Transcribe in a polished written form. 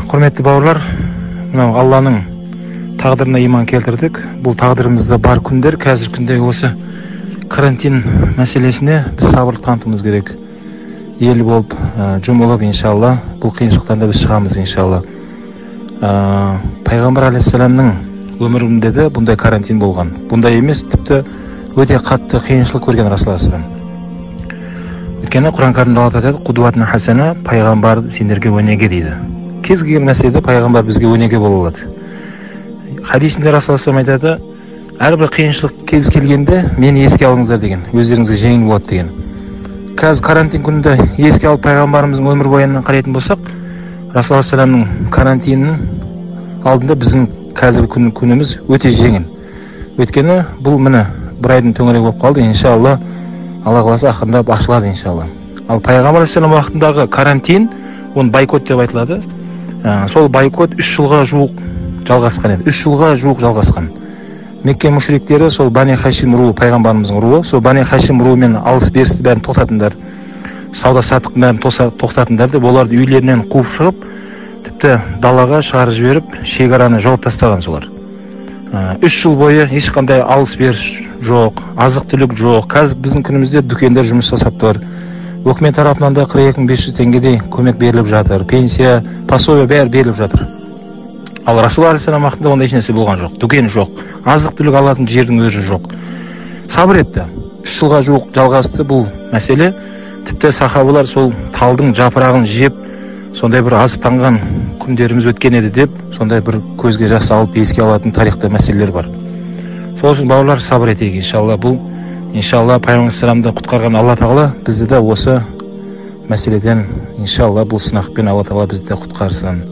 Құрметті бауырлар, мынау Алланың тағдырына иман келтірдік. Бұл тағдырымызда бар күндер, қазір күнде осы карантин мәселесіне біз сабырлық танытуымыз керек. Ел болып, жұмылып, иншалла, бұл қиыншылықтан да біз шығамыз, иншалла. Пайғамбар алейхиссаламның өмірінде де бұндай карантин болған. Бұндай емес, тіпті өте қатты қиыншылық көрген Расул алейхиссалам. Өйткені Құран кәрімде Алла тағала айтады, құдуатун хасана, пайғамбар сендерге өнеге дейді. Кез келген мәселеде пайғамбар бізге өнеге бола алады. Хадисінде Расул алейхиссалам айтады, әрбір қиыншылық кез келгенде мені еске алыңыздар деген, өздеріңізге жеңіл болады деген. Қазір карантин күнінде еске алып пайғамбарымыздың өмірбаянына қарайтын болсақ, Расул алейхиссаламның карантинінің алдында біздің қазіргі күніміз өте жеңіл. Өйткені бұл міне бір айдың төңірегі болып қалды, иншалла, Алла қаласа ақырындап ашылады, иншалла. Ал пайғамбар алейхиссалам уақытындағы карантин, оны бойкот деп айтылады. Сол бойкот 3 жылға жуық жалғасқан еді. 3 жылға жуық жалғасқан. Мекке мушриктері сол Бани Хашим руы, пайғамбарымыздың руы, сол Бани Хашим руымен алыс берісті бәрін тоқтатыңдар, сауда саттықтың бәрін тоқтатыңдар деп оларды үйлерінен қуып шығып, тіпті далаға шығарып жіберіп, шекараны жауып тастаған солар. 3 жыл бойы ешқандай алыс беріс жоқ, азық-түлік жоқ. Қазір біздің күнімізде дүкендер жұмыс жасап тұр. Өкімет тарапынан да 42 500 теңгедей көмек беріліп жатыр. Пенсия, пособие бәрі беріліп жатыр. Ал Расул алейхиссалам уақытында ондай ешнәрсе болған жоқ. Дүкен жоқ, азық-түлік алатын жердің өзі жоқ. Сабыр етті. 3 жылға жуық жалғасты бұл мәселе. Тіпті сахабалар сол талдың жапырағын жеп, сондай бір азықтанған күндеріміз өткен еді деп, сондай бір көзге жас алып еске алатын тарихта мәселелер бар. Сол үшін бауырлар, сабыр етейік, иншалла. Бұл иншалла пайғамбар алейхиссаламды құтқарған Алла тағала бізді де осы мәселеден, иншалла, бұл сынақпен Алла тағала бізді де құтқарсын.